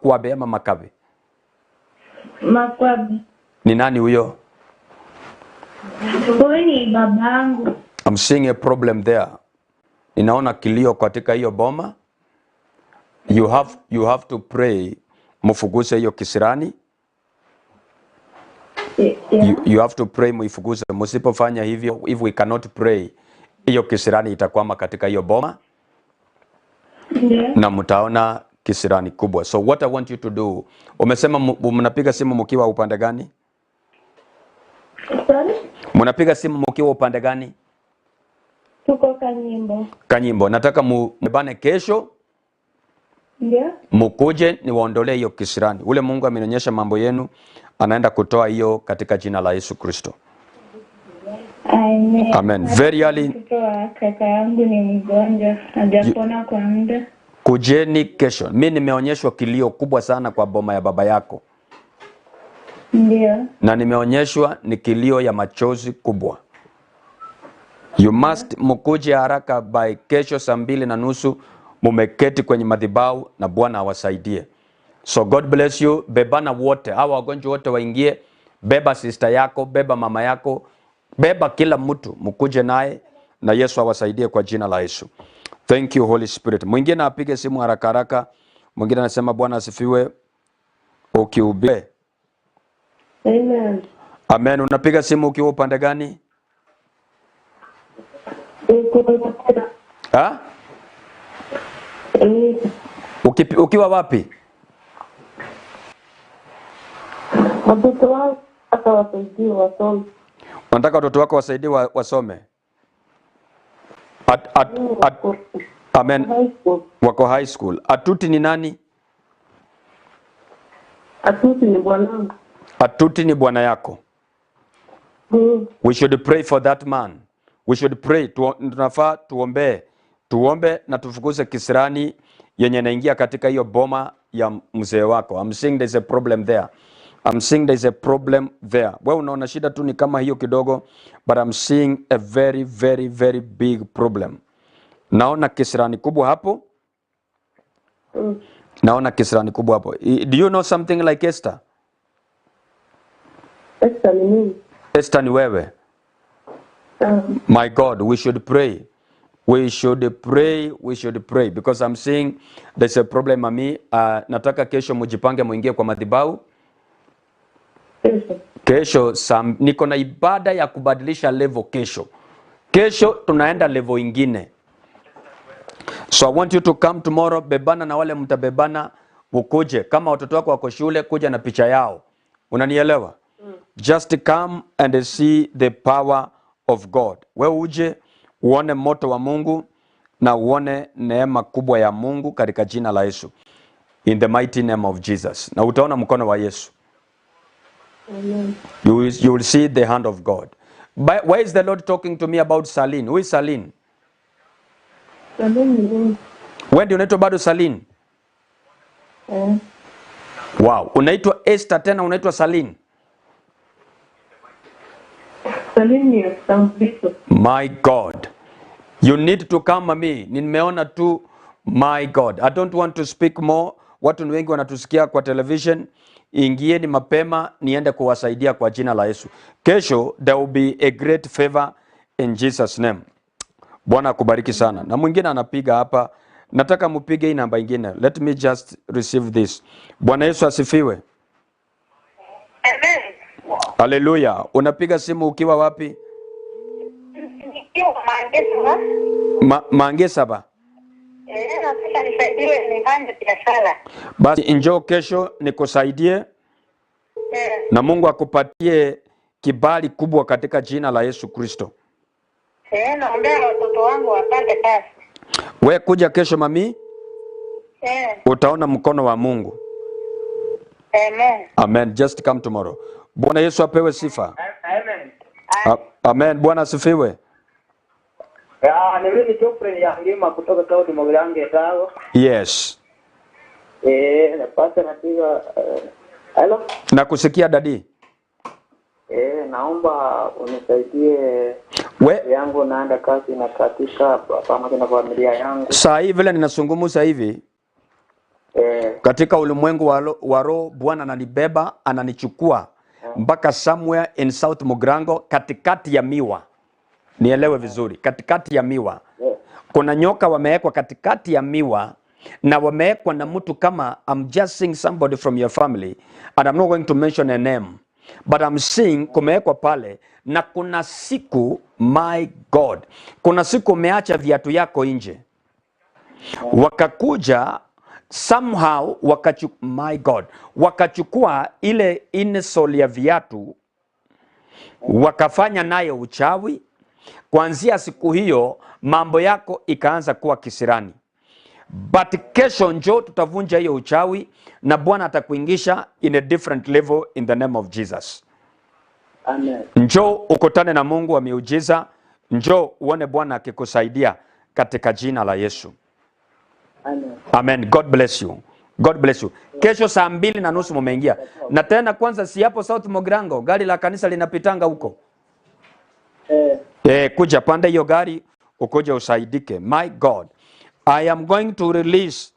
Makwabe ama Makabe? Makwabe. Ni nani huyo? Huyu ni babangu. I'm seeing a problem there. Ninaona kilio katika hiyo boma. You have to pray, mufuguse hiyo kisirani. Yeah. You have to pray muifukuze. Msipofanya hivyo, if we cannot pray, hiyo kisirani itakwama katika hiyo boma Ndio. Na mtaona kisirani kubwa. So what I want you to do, umesema mnapiga simu mkiwa upande gani? Sorry? Mnapiga simu mkiwa upande gani? Tuko Kanyimbo. Kanyimbo. Nataka mbane kesho Ndio. mukuje niwaondolee hiyo kisirani. Ule Mungu amenionyesha mambo yenu, anaenda kutoa hiyo katika jina la Yesu Kristo. Amen. Amen. Very early. Mtoto wa kaka yangu ni mgonjwa, hajapona kwa muda. Kujeni kesho. Mi nimeonyeshwa kilio kubwa sana kwa boma ya baba yako, Ndio. Na nimeonyeshwa ni kilio ya machozi kubwa. You must mukuje haraka by kesho saa 2:30, mumeketi kwenye madhabahu na Bwana awasaidie. So God bless you. Bebana wote, hawa wagonjwa wote waingie. Beba sister yako, beba mama yako, beba kila mtu, mkuje naye na Yesu awasaidie kwa jina la Yesu. Thank you, Holy Spirit. Mwingine apige simu haraka haraka. Mwingine anasema, "Bwana asifiwe." Ukihubiri. Amen. Amen. Unapiga simu ukiwa upande gani? Niko Ha? Ukiwa wapi? Watoto wangu hata wasaidie wasome. Unataka watoto wako wasaidie wasome? Amen. High school. Wako high school. Atuti ni nani? Atuti ni bwanangu. Atuti ni bwana yako. We should pray for that man. We should pray. Tunafaa tuombee. Tuombe na tufukuze kisirani yenye inaingia katika hiyo boma ya mzee wako. I'm seeing there's a problem there. I'm seeing there's a problem there. Wewe unaona shida tu ni kama hiyo kidogo, but I'm seeing a very, very, very big problem. Naona kisirani kubwa hapo. Naona kisirani kubwa hapo. Do you know something like Esther? Esther ni mimi. Esther ni wewe. My God, we should pray. We should pray, we should pray because I'm seeing there's a problem, mami. Nataka kesho mujipange muingie kwa madhabahu. Kesho. Kesho niko na ibada ya kubadilisha level kesho. Kesho tunaenda level ingine. So I want you to come tomorrow, bebana na wale mtabebana, ukuje. Kama watoto wako wako shule, kuja na picha yao. Unanielewa? Just come and see the power of God. We uje uone moto wa Mungu na uone neema kubwa ya Mungu katika jina la Yesu. In the mighty name of Jesus. Na utaona mkono wa Yesu. Amen. You will see the hand of God. But why is the Lord talking to me about Saline? Who is Saline? Saline ni mimi. Wewe ndio unaitwa bado Saline? Eh. Wow. Unaitwa Esther, tena unaitwa Saline. Saline ni ya kitambulisho. My God. You need to come, mami. Nimeona tu, my God. I don't want to speak more. Watu ni wengi wanatusikia kwa television. Ingieni mapema niende kuwasaidia kwa jina la Yesu. Kesho there will be a great favor in Jesus' name. Bwana akubariki sana. Na mwingine anapiga hapa. Nataka mupige hii namba ingine. Let me just receive this. Bwana Yesu asifiwe. Amen. Haleluya. Unapiga simu ukiwa wapi? Nikiwa Mangesa. Mange saba. Eh, nataka nisaidiwe nifanye biashara. Basi njoo kesho nikusaidie na Mungu akupatie kibali kubwa katika jina la Yesu Kristo. Eh, naombea watoto wangu wapate kazi. We kuja kesho, mami, utaona mkono wa Mungu. Amen. Amen. Just come tomorrow. Bwana Yesu apewe sifa. Amen. Amen. Bwana asifiwe. Ya, ni mimi Geoffrey Yangima kutoka Kaunti Mogirango Tago. Yes. Eh, napata napiga hello. Nakusikia, daddy. Eh, naomba unisaidie We yangu naenda kazi na katika pamoja na familia yangu. Saa hii vile ninazungumza hivi, Katika ulimwengu wa roho Bwana ananibeba, ananichukua mpaka somewhere in South Mugrango, katikati ya miwa. Nielewe vizuri, katikati ya miwa kuna nyoka wamewekwa katikati ya miwa na wamewekwa na mtu kama, I'm just seeing somebody from your family and I'm not going to mention a name but I'm seeing kumewekwa pale, na kuna siku, my God, kuna siku umeacha viatu yako nje, wakakuja somehow my God, wakachukua ile insole ya viatu wakafanya nayo uchawi. Kuanzia siku hiyo mambo yako ikaanza kuwa kisirani. But kesho njoo tutavunja hiyo uchawi na Bwana atakuingisha in a different level in the name of Jesus. Amen. Njoo ukutane na Mungu wa miujiza, njoo uone Bwana akikusaidia katika jina la Yesu. Amen. Amen. God bless you. God bless you. Kesho 2:30 mumeingia. Na tena kwanza si hapo South Mogrango, gari la kanisa linapitanga huko. Kuja panda hiyo gari ukuje usaidike. My God, I am going to release,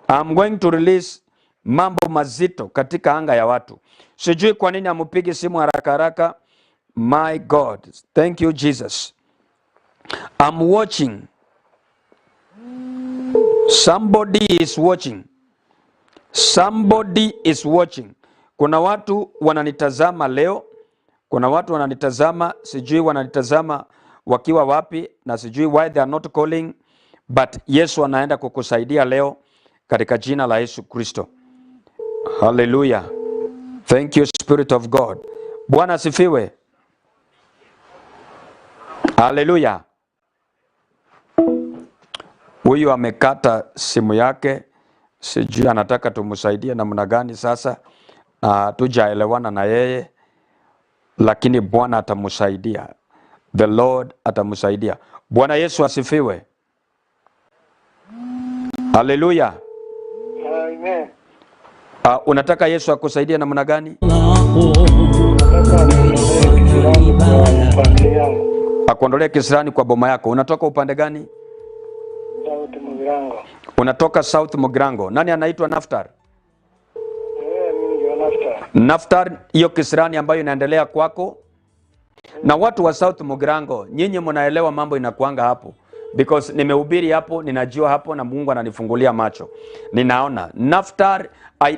I'm going to release mambo mazito katika anga ya watu. Sijui kwa nini amupigi simu haraka haraka. My God, thank you Jesus. I'm watching. Somebody is watching. Somebody is watching. Kuna watu wananitazama leo. Kuna watu wananitazama, sijui wananitazama wakiwa wapi na sijui why they are not calling, but Yesu anaenda kukusaidia leo katika jina la Yesu Kristo. Hallelujah. Thank you Spirit of God. Bwana asifiwe. Hallelujah. Huyu amekata simu yake, sijui anataka tumsaidie namna gani sasa. Tujaelewana na yeye, lakini Bwana atamsaidia. The Lord atamsaidia. Bwana Yesu asifiwe. Hallelujah. Amen. Unataka Yesu akusaidie namna gani? Nataka niondolee kisirani kwa familia yangu. Akuondolee kisirani kwa boma yako. Unatoka upande gani? South Mugirango. Unatoka South Mugirango. Nani anaitwa Naftar? Mimi ndio Naftar. Naftar, hiyo kisirani ambayo inaendelea kwako. Na watu wa South Mugirango, nyinyi mnaelewa mambo inakuanga hapo. Because nimehubiri hapo, ninajua hapo na Mungu ananifungulia macho. Ninaona Naftar,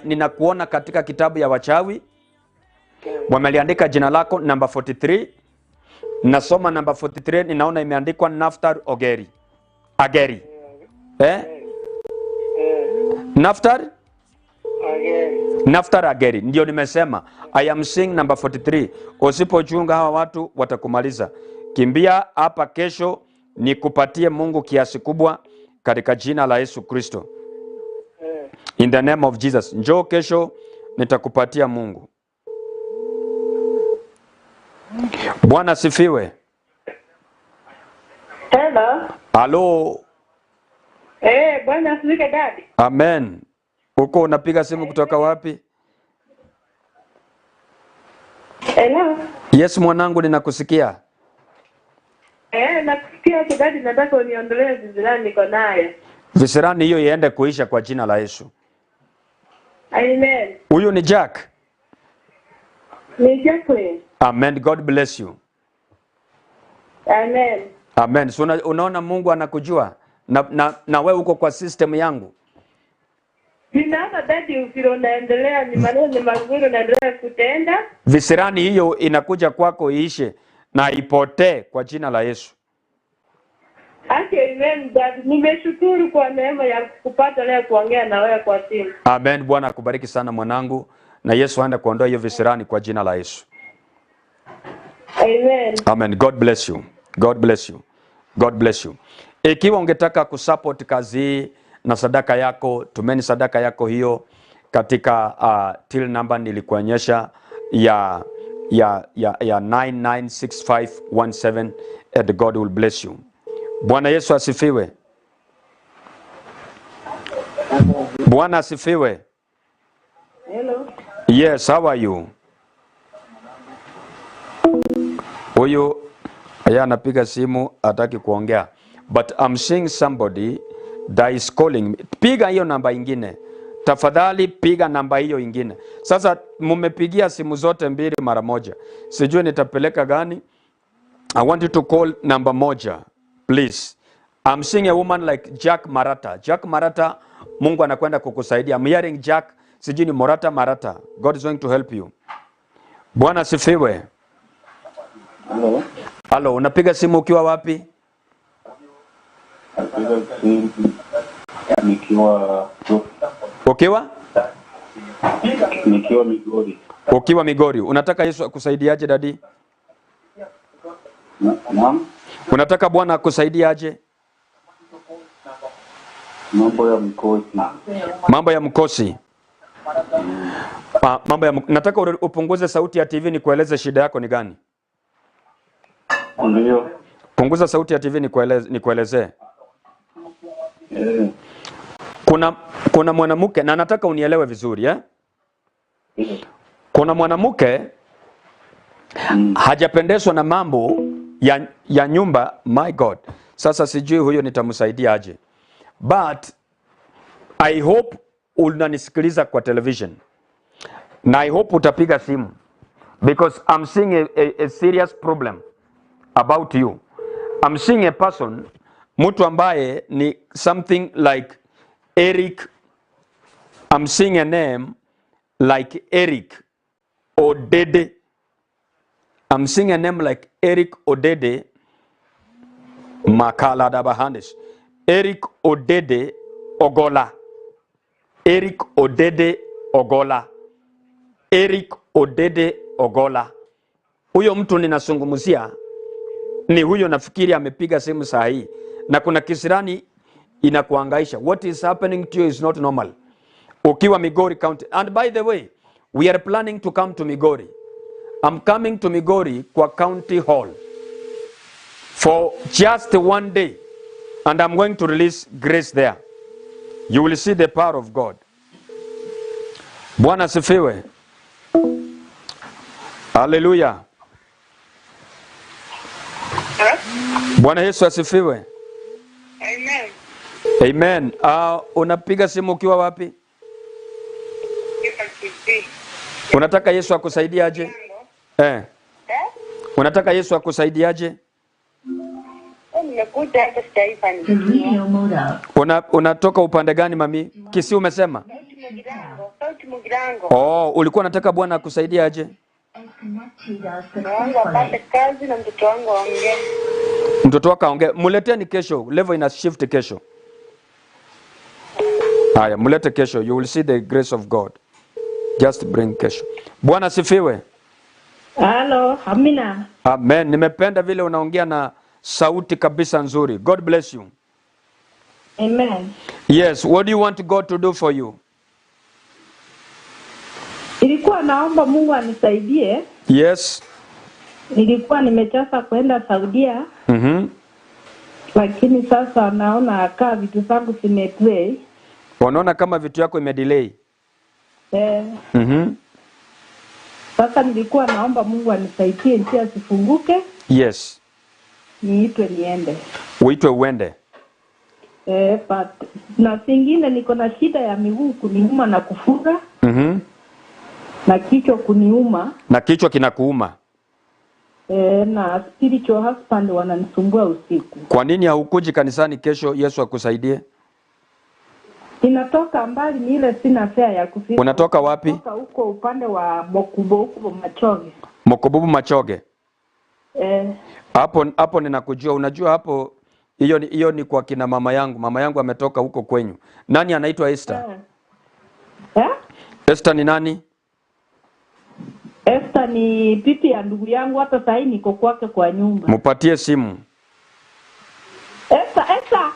ninakuona katika kitabu ya wachawi. Wameliandika jina lako number 43. Nasoma number 43, ninaona imeandikwa Naftar Ogeri. Ageri. Naftar? Ageri. Naftar Ageri. Ndio nimesema. I am seeing number 43. Usipochunga hawa watu watakumaliza. Kimbia hapa kesho nikupatie Mungu kiasi kubwa katika jina la Yesu Kristo. In the name of Jesus. Njoo kesho nitakupatia Mungu. Bwana sifiwe. Hello. Hello. Bwana asifiwe dadi. Amen. Uko unapiga simu kutoka wapi? Hello. Yes mwanangu, ninakusikia. Nakusikia dadi, nataka uniondolee visirani niko nayo. Visirani hiyo iende kuisha kwa jina la Yesu. Amen. Huyu ni Jack. Ni Jacqueline. Amen. God bless you. Amen. Amen. So unaona Mungu anakujua na wewe uko kwa system yangu. Ninaona dadi ufiro unaendelea, ni maneno mazuri unaendelea kutenda. Visirani hiyo inakuja kwako iishe na ipotee kwa jina la Yesu. Amen dadi, nimeshukuru kwa neema ya kupata leo kuongea na wewe kwa simu. Amen. Bwana akubariki sana mwanangu, na Yesu aende kuondoa hiyo visirani kwa jina la Yesu. Amen. Amen. God bless you. God bless you. God bless you. Ikiwa ungetaka kusupport kazi hii na sadaka yako, tumeni sadaka yako hiyo katika till number nilikuonyesha ya 996517, and God will bless you. Bwana Yesu asifiwe. Bwana asifiwe. Hello. Yes, how are you? Huyu yeye anapiga simu hataki kuongea. But I'm seeing somebody that is calling. Piga hiyo namba ingine. Tafadhali piga namba hiyo ingine. Sasa mumepigia simu zote mbili mara moja, sijui nitapeleka gani. I want you to call namba moja, please. I'm seeing a woman like Jack Marata. Jack Marata, Mungu anakwenda kukusaidia. I'm hearing Jack, sijui ni Morata Marata. God is going to help you. Bwana asifiwe. Halo. Halo, unapiga simu ukiwa wapi? Napiga simu nikiwa Ukiwa? Nikiwa Migori. Ukiwa Migori. Unataka Yesu akusaidiaje dadi? Naam. Unataka Bwana akusaidiaje? Mambo ya mkosi. Mambo ya mkosi. Mambo ya nataka upunguze sauti ya TV nikueleze shida yako ni gani. Ndio. Punguza sauti ya TV nikuelezee. Kuna mwanamke, na nataka unielewe vizuri eh? Kuna mwanamke hajapendezwa na mambo ya nyumba. My God. Sasa sijui huyo nitamsaidia aje. But I hope unanisikiliza kwa television. Na I hope utapiga simu. Because I'm seeing a serious problem about you. I'm seeing a person, mtu ambaye ni something like Eric. I'm seeing a name like Eric Odede. I'm seeing a name like Eric Odede Makala Dabahandes. Eric Odede Ogola. Eric Odede Ogola. Eric Odede Ogola. Huyo mtu ninazungumzia ni huyo, nafikiri amepiga simu saa hii. Na kuna kisirani inakuhangaisha. What is happening to you is not normal. Ukiwa Migori County. And by the way, we are planning to come to Migori. I'm coming to Migori kwa County Hall for just one day. And I'm going to release grace there. You will see the power of God. Bwana asifiwe. Hallelujah. Bwana Yesu asifiwe. Amen. Amen. Unapiga simu ukiwa wapi? Unataka Yesu akusaidiaje? Unataka Yesu akusaidiaje? Unatoka upande gani mami? Kisii umesema? Oh, ulikuwa unataka Bwana akusaidiaje? Mtoto wako aongee. Muleteni kesho. Level ina shift kesho. Haya, mulete kesho. You will see the grace of God. Just bring kesho. Bwana sifiwe. Hello, amina. Amen. Nimependa vile unaongea na sauti kabisa nzuri. God bless you. Amen. Yes, what do you want God to do for you? Nilikuwa naomba Mungu anisaidie. Yes. Nilikuwa nimechoka kwenda Saudia. Lakini sasa naona kaa vitu zangu zimedelay. Unaona kama vitu yako imedelay? Sasa nilikuwa naomba Mungu anisaidie njia zifunguke. Yes. Niitwe niende. Uitwe uende. But na singine niko na shida ya miguu kuniuma na kufunga. Na kichwa kuniuma. Na kichwa kinakuuma. Na spiritual husband wananisumbua usiku. Kwa nini haukuji kanisani kesho Yesu akusaidie? Ninatoka mbali, ni ile sina fare ya kufika. Unatoka wapi? Natoka huko upande wa Mokubo huko Machoge. Mokububu Machoge. Hapo hapo ninakujua. Unajua hapo hiyo ni kwa kina mama yangu. Mama yangu ametoka huko kwenyu. Nani anaitwa Esther? Esther ni nani? Esther ni pipi ya ndugu yangu, hata sasa niko kwake kwa nyumba. Mupatie simu. Esther, Esther.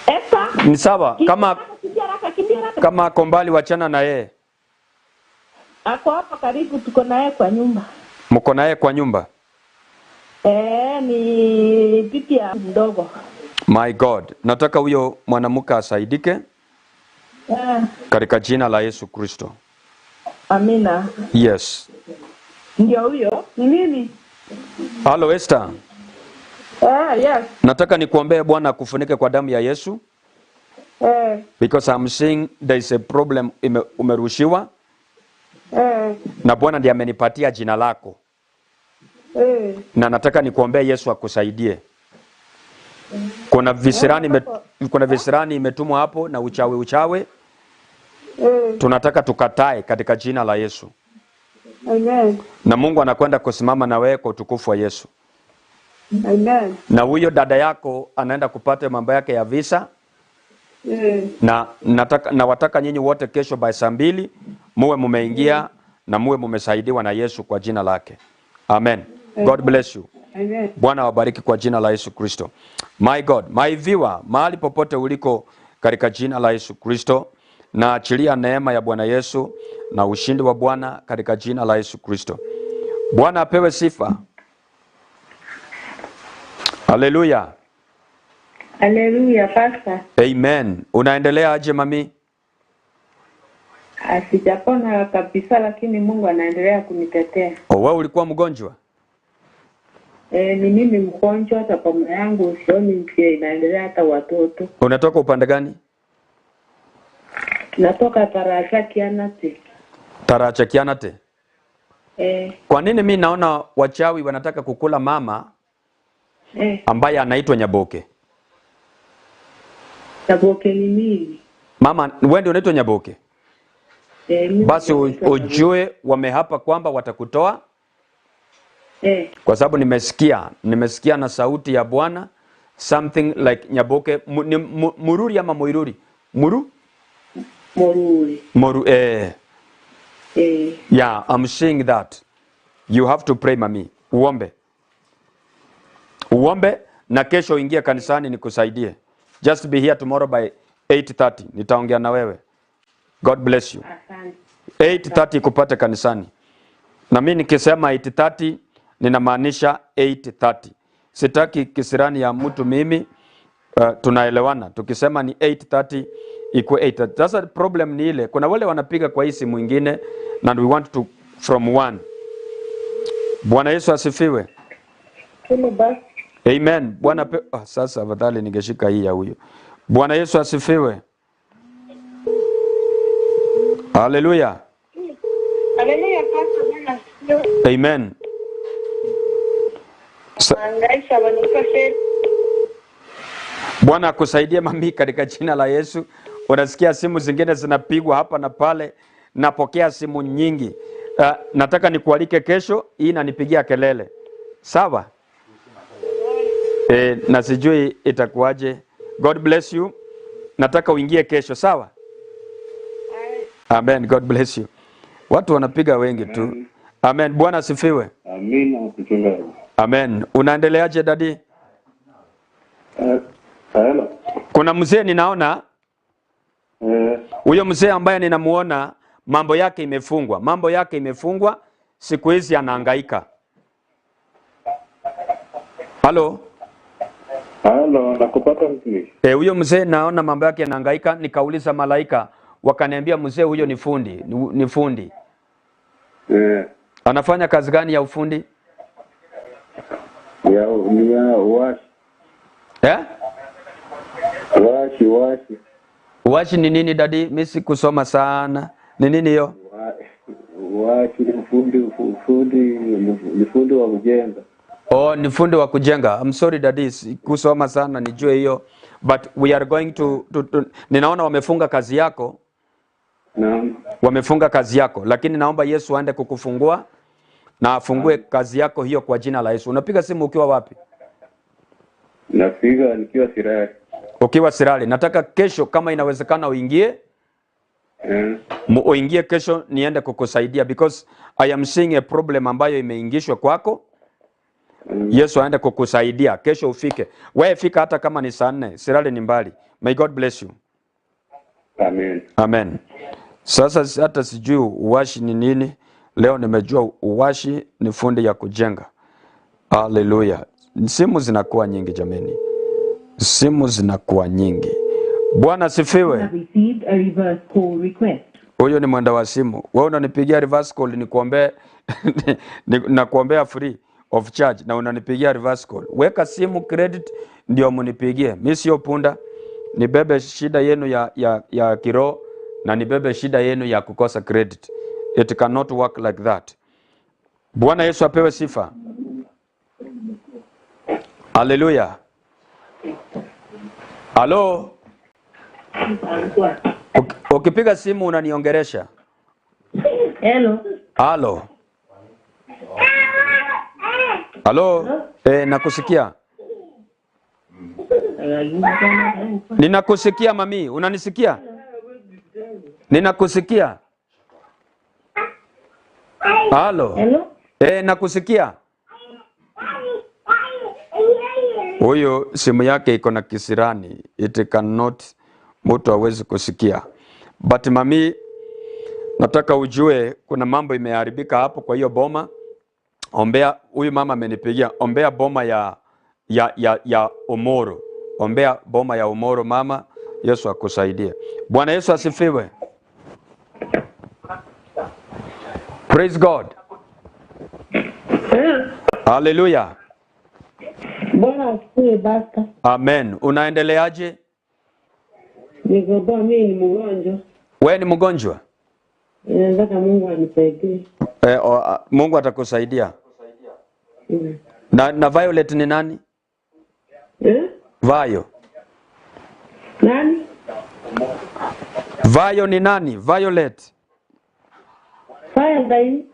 Esther. Ni sawa kama kama ako mbali wachana na yeye. Ako hapa karibu, tuko naye kwa nyumba. Mko naye kwa nyumba? Ni pipi ya mdogo. My God, nataka huyo mwanamke asaidike. Katika jina la Yesu Kristo. Amina. Yes. Ndio huyo, ni mimi. Hello Esther. Yes. Nataka nikuombee Bwana akufunike kwa damu ya Yesu. Because I'm seeing there is a problem umerushiwa. Na Bwana ndiye amenipatia jina lako. Na nataka nikuombee Yesu akusaidie. Kuna visirani imetumwa hapo na uchawi. Tunataka tukatae katika jina la Yesu. Amen. Na Mungu anakwenda kusimama na wewe kwa utukufu wa Yesu. Amen. Na huyo dada yako anaenda kupata mambo yake ya visa. Na nawataka nyinyi wote kesho by saa 2 muwe mumeingia na muwe mumesaidiwa na Yesu kwa jina lake. Amen. God bless you. Amen. Bwana awabariki kwa jina la Yesu Kristo. My God, my viewer, mahali popote uliko katika jina la Yesu Kristo, na achilia neema ya Bwana Yesu na ushindi wa Bwana katika jina la Yesu Kristo. Bwana apewe sifa. Haleluya. Haleluya, Pastor. Amen. Unaendelea aje mami? Sijapona kabisa lakini Mungu anaendelea kunitetea. Oh, wewe ulikuwa mgonjwa? Ni mimi mgonjwa, hata boma yangu sioni njia inaendelea, hata watoto. Unatoka upande gani? Natoka Taracha Kianate. Taracha Kianate? Kwa nini mimi naona wachawi wanataka kukula mama ambaye anaitwa Nyaboke? Nyaboke ni mimi. Mama, wewe ndio unaitwa Nyaboke? Basi ujue wamehapa kwamba watakutoa. Kwa sababu nimesikia na sauti ya Bwana something like Nyaboke ni Mururi ama Muiruri? Muru? Moruri. Moru. Yeah, I'm seeing that. You have to pray, mami. Uombe. Uombe na kesho ingia kanisani nikusaidie. Just be here tomorrow by 8:30. Nitaongea na wewe. God bless you. Asante. 8:30 kupate kanisani. Na mimi nikisema 8:30 ninamaanisha 8:30. Sitaki kisirani ya mtu mimi. Tunaelewana. Tukisema ni 8:30 ikuwe 8:30. Sasa problem ni ile, kuna wale wanapiga kwa hii simu nyingine and we want to from one. Bwana Yesu asifiwe. Amen. Bwana sasa afadhali ningeshika hii ya huyo. Bwana Yesu asifiwe. Haleluya. Haleluya, Pastor. Bwana asifiwe. Amen. Bwana akusaidie mami katika jina la Yesu. Unasikia simu zingine zinapigwa hapa na pale. Napokea simu nyingi. Nataka nikualike kesho, hii inanipigia kelele. Sawa? Na sijui itakuwaje. God bless you. Nataka uingie kesho, sawa? Amen. God bless you. Watu wanapiga wengi tu. Amen. Bwana asifiwe. Amina mchungaji. Amen. Unaendeleaje dadi? Hello. Kuna mzee ninaona. Huyo mzee ambaye ninamuona mambo yake imefungwa. Mambo yake imefungwa, siku hizi anahangaika. Halo? Halo, nakupata mtumishi. Huyo mzee naona mambo yake yanahangaika, nikauliza malaika, wakaniambia mzee huyo ni fundi, ni fundi. Anafanya kazi gani ya ufundi? Ya washi. Washi, washi. Washi ni nini dadi? Mimi sikusoma sana. Ni nini hiyo? Washi ni fundi wa kujenga. Oh, ni fundi wa kujenga. I'm sorry daddy, sikusoma sana nijue hiyo. But we are going to ninaona wamefunga kazi yako. Naam. Wamefunga kazi yako, lakini naomba Yesu aende kukufungua na afungue kazi yako hiyo kwa jina la Yesu. Unapiga simu ukiwa wapi? Napiga nikiwa Sirari. Ukiwa Sirari. Nataka kesho kama inawezekana uingie. Uingie kesho niende kukusaidia because I am seeing a problem ambayo imeingishwa kwako. Yesu aende kukusaidia. Kesho ufike. Wewe fika hata kama ni saa 4. Sirari ni mbali. May God bless you. Amen. Amen. Sasa hata sijui uwashi ni nini. Leo nimejua uwashi ni fundi ya kujenga. Hallelujah. Simu zinakuwa nyingi jameni. Simu zinakuwa nyingi. Bwana asifiwe. Huyo ni mwenda wa simu. Wewe unanipigia reverse call nikuombee na kuombea free of charge na unanipigia reverse call. Weka simu credit ndio munipigie. Mimi sio punda. Nibebe shida yenu ya kiroho na nibebe shida yenu ya kukosa credit. It cannot work like that. Bwana Yesu apewe sifa. Haleluya. Halo. Ukipiga simu unaniongeresha. Hello. Halo. Halo. Nakusikia. Ninakusikia mami, unanisikia? Ninakusikia. Halo. Hello. Nakusikia. Huyo simu yake iko na kisirani. It cannot, mtu hawezi kusikia. But mami, nataka ujue kuna mambo imeharibika hapo kwa hiyo boma. Ombea, huyu mama amenipigia. Ombea boma ya Omoro. Ombea boma ya Omoro mama, Yesu akusaidie. Bwana Yesu asifiwe. Praise God. Hallelujah. Bwana asifiwe basta. Amen. Unaendeleaje? Niko poa, mimi ni mgonjwa. Wewe ni mgonjwa? Nataka Mungu anisaidie. Mungu atakusaidia. Na Violet ni nani? Vayo. Nani? Vayo ni nani? Violet. Violet.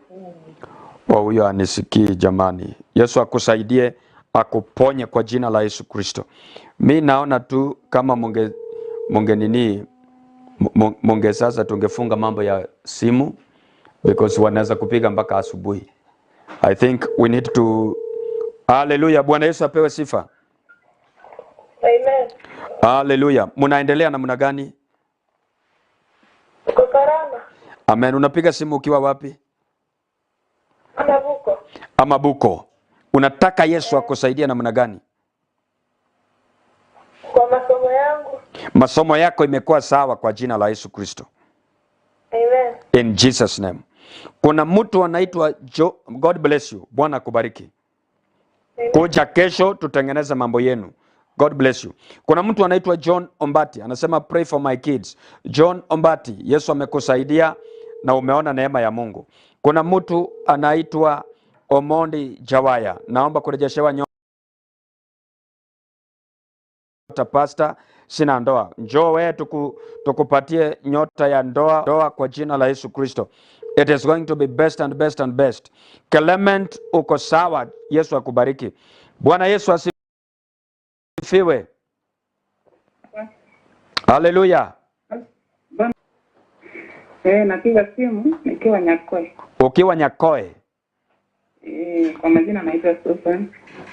Oh, huyo anisikii jamani. Yesu akusaidie, akuponye kwa jina la Yesu Kristo. Mi naona tu kama munge sasa tungefunga mambo ya simu because wanaweza kupiga mpaka asubuhi. I think we need to. Hallelujah. Bwana Yesu apewe sifa. Amen. Hallelujah. Munaendelea namna gani? Uko salama? Amen. Unapiga simu ukiwa wapi? Amabuko. Amabuko. Unataka Yesu akusaidie namna gani? Kwa masomo yangu. Masomo yako imekuwa sawa kwa jina la Yesu Kristo. Amen. In Jesus name. Kuna mtu anaitwa God bless you. Bwana akubariki. Kuja kesho tutengeneze mambo yenu. God bless you. Kuna mtu anaitwa John Ombati anasema pray for my kids. John Ombati, Yesu amekusaidia na umeona neema ya Mungu. Kuna mtu anaitwa Omondi Jawaya, naomba kurejeshewa nyota pastor, sina ndoa. Njoo wewe tukupatie nyota ya ndoa kwa jina la Yesu Kristo. It is going to be best and best and best. Clement, uko sawa, Yesu akubariki. Bwana Yesu asifiwe. Haleluya. Napiga simu nikiwa Nyakoe. Ukiwa Nyakoe. Kwa majina naitwa Susan.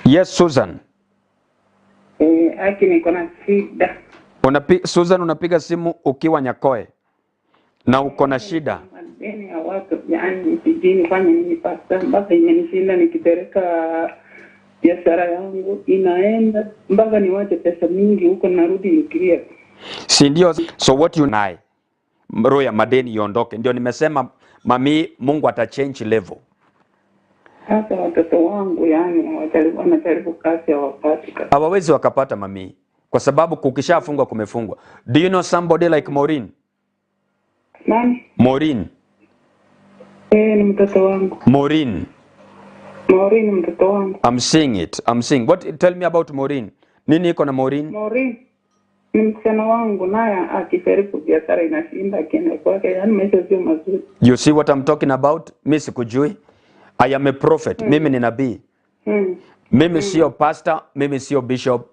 Yes, Susan. Haki niko na shida. Susan, unapiga simu ukiwa Nyakoe na uko na shida. Madeni ya watu, yaani sijui nifanye nini pastor, mpaka imenishinda nikipeleka biashara yangu inaenda mpaka niwache pesa mingi huko narudi nikilia. Si ndio? So what you nae roho ya madeni iondoke. Ndio nimesema mami, Mungu atachange level. Hata watoto wangu yani wanajaribu kazi hawapati. Hawawezi wakapata mami, kwa sababu kukishafungwa kumefungwa. Do you know somebody like Maureen? Nani? Maureen. Ni mtoto wangu. Maureen. Maureen mtoto wangu. I'm seeing it. I'm seeing. What, tell me about Maureen. Nini iko na Maureen? Maureen ni msichana wangu, naye akijaribu biashara inashinda, akienda kwake, yani maisha sio mazuri. You see what I'm talking about? Mimi sikujui. I am a prophet. Mimi ni nabii. Mimi sio pastor, mimi sio bishop.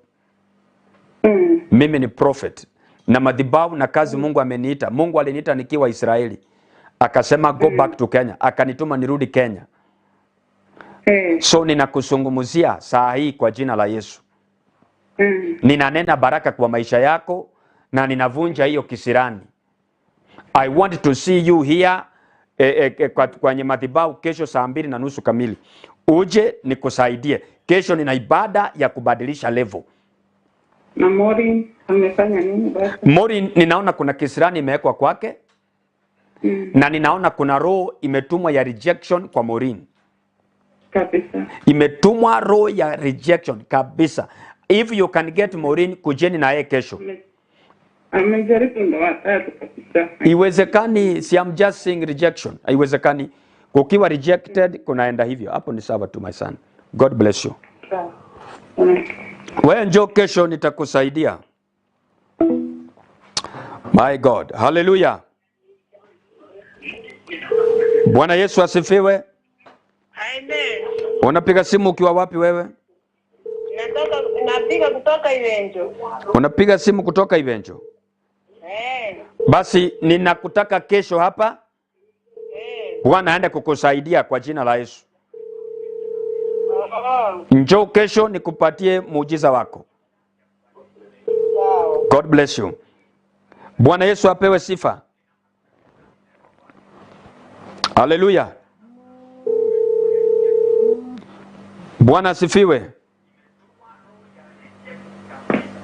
Mimi ni prophet. Na madhabahu na kazi Mungu ameniita. Mungu aliniita nikiwa Israeli. Akasema go back to Kenya. Akanituma nirudi Kenya. So ninakusungumzia saa hii kwa jina la Yesu. Ninanena baraka kwa maisha yako na ninavunja hiyo kisirani. I want to see you here kwenye madhabahu kesho 2:30 kamili. Uje nikusaidie. Kesho nina ibada ya kubadilisha level. Na Maureen amefanya nini basi? Maureen ninaona kuna kisirani imewekwa kwake. Na ninaona kuna roho imetumwa ya rejection kwa Maureen. Kabisa. Imetumwa roho ya rejection kabisa. If you can get Maureen, kujeni na yeye kesho. Amejaribu ndoa tatu kabisa. Iwezekani, si I'm just saying rejection. Haiwezekani. Kukiwa rejected kunaenda hivyo. Hapo ni sawa tu my son. God bless you. Sawa. Wewe njoo kesho nitakusaidia. My God. Hallelujah. Bwana Yesu asifiwe. Amen. Unapiga simu ukiwa wapi wewe? Napiga kutoka Iwenjo. Unapiga simu kutoka Iwenjo? Eh. Basi ninakutaka kesho hapa. Bwana aende kukusaidia kwa jina la Yesu. Njoo kesho nikupatie muujiza wako. God bless you. Bwana Yesu apewe sifa. Haleluya. Bwana asifiwe.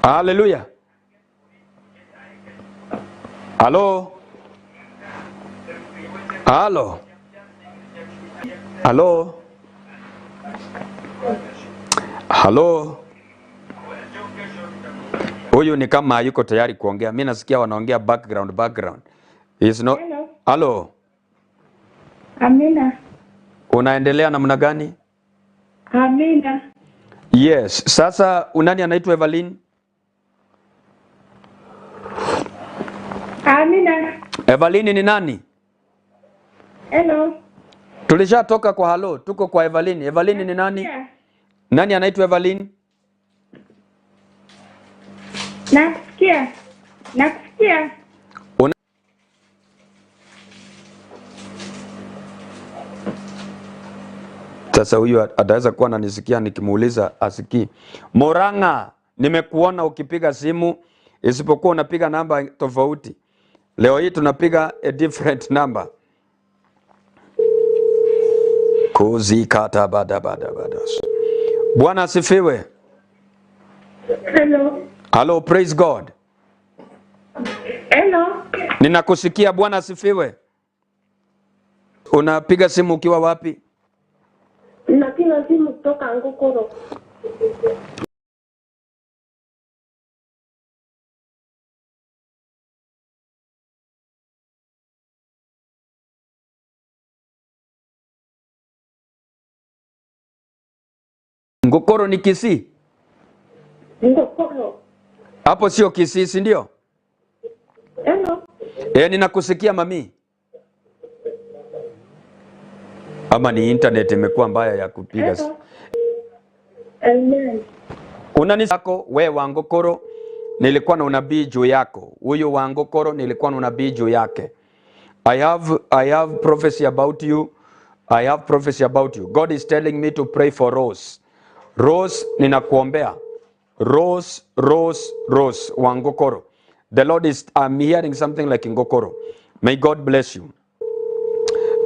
Haleluya. Halo. Halo. Halo. Halo. Huyu ni kama hayuko tayari kuongea. Mimi nasikia wanaongea background. Is not. Hello. Halo. Amina. Unaendelea namna gani? Amina. Yes. Sasa unani anaitwa Evelyn? Amina. Evelyn ni nani? Hello. Tulishatoka kwa halo, tuko kwa Evelyn. Evelyn ni nani? Yeah. Nani anaitwa Evelyn? Nakusikia. Nakusikia. Sasa huyu ataweza kuwa ananisikia nikimuuliza asikii. Moranga, nimekuona ukipiga simu isipokuwa unapiga namba tofauti. Leo hii tunapiga a different number. Kuzikata bada bada bada. Bwana asifiwe. Hello. Hello, praise God. Hello. Ninakusikia, Bwana asifiwe. Unapiga simu ukiwa wapi? Napiga simu kutoka Ngokoro. Ngokoro ni Kisii? Ngokoro. Hapo sio Kisii, si ndio? Hello. Ninakusikia mami. Ama ni internet imekuwa mbaya ya kupiga. Amen. Unani yako we wa Ngokoro, nilikuwa na unabii juu yako. Huyo wa Ngokoro nilikuwa na unabii juu yake. I have prophecy about you. I have prophecy about you. God is telling me to pray for Rose. Rose, ninakuombea. Rose, Rose, Rose wa Ngokoro. The Lord is, I'm hearing something like Ngokoro. May God bless you.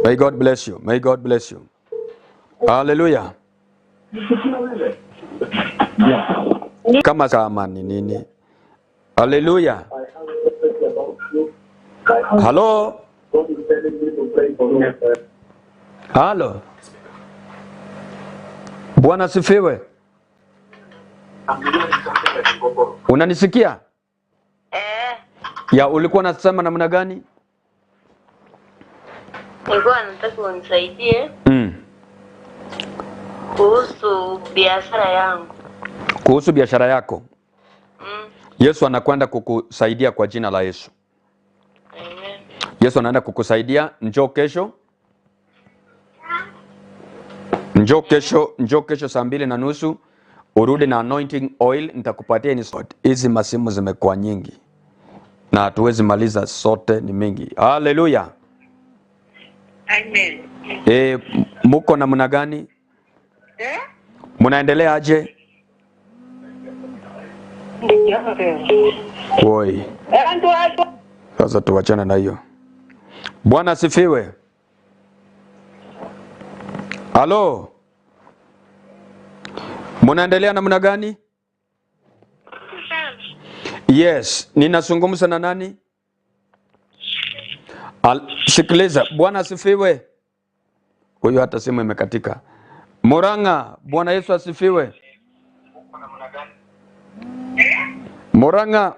May God bless you. May God bless you. Hallelujah. Kama ni nini? Hallelujah. Hello. Halo. Bwana sifiwe. Unanisikia? Ya, ulikuwa unasema namna gani? Nilikuwa nataka unisaidie kuhusu biashara yangu. Kuhusu biashara yako? Yesu anakwenda kukusaidia kwa jina la Yesu. Amen. Yesu anaenda kukusaidia. Njoo kesho. Njoo kesho, njoo kesho 2:30 urudi na anointing oil, nitakupatia ni hizi masimu zimekuwa nyingi na hatuwezi maliza sote, ni mingi. Hallelujah. Amen. Muko namna gani? Munaendelea aje? Woi. Sasa tuwachane na hiyo. Bwana asifiwe. Halo. Munaendelea namna gani? Yes, ninazungumza na nani? Sikiliza, Bwana asifiwe. Huyu hata simu imekatika. Murang'a, Bwana Yesu asifiwe. Murang'a,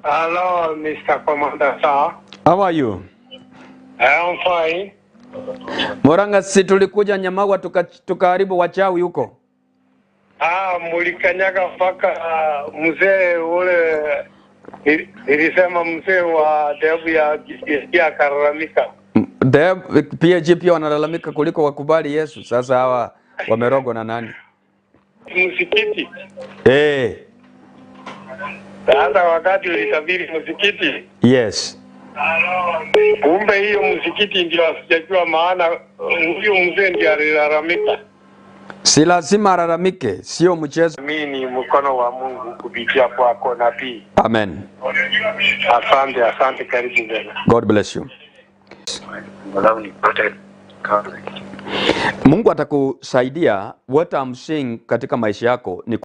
Hello, Mr. Commander, sir. How are you? I'm fine. Murang'a, si tulikuja Nyamagwa tukaharibu wachawi huko. Ah, mulikanyaga mpaka mzee ule nilisema mzee wa dhehebu ya ya akalalamika. PAG pia wanalalamika kuliko wakubali Yesu. Sasa hawa wamerogwa na nani? Msikiti. Eh, Sasa wakati ulitabiri msikiti, yes. kumbe hiyo msikiti ndio asijajua maana huyu mzee ndio alilalamika. Si lazima alalamike, sio mchezo. Mimi ni mkono wa Mungu kupitia kwako nabii. Amen. Asante, asante, karibu tena. God bless you. Mungu atakusaidia. What I'm seeing katika maisha yako ni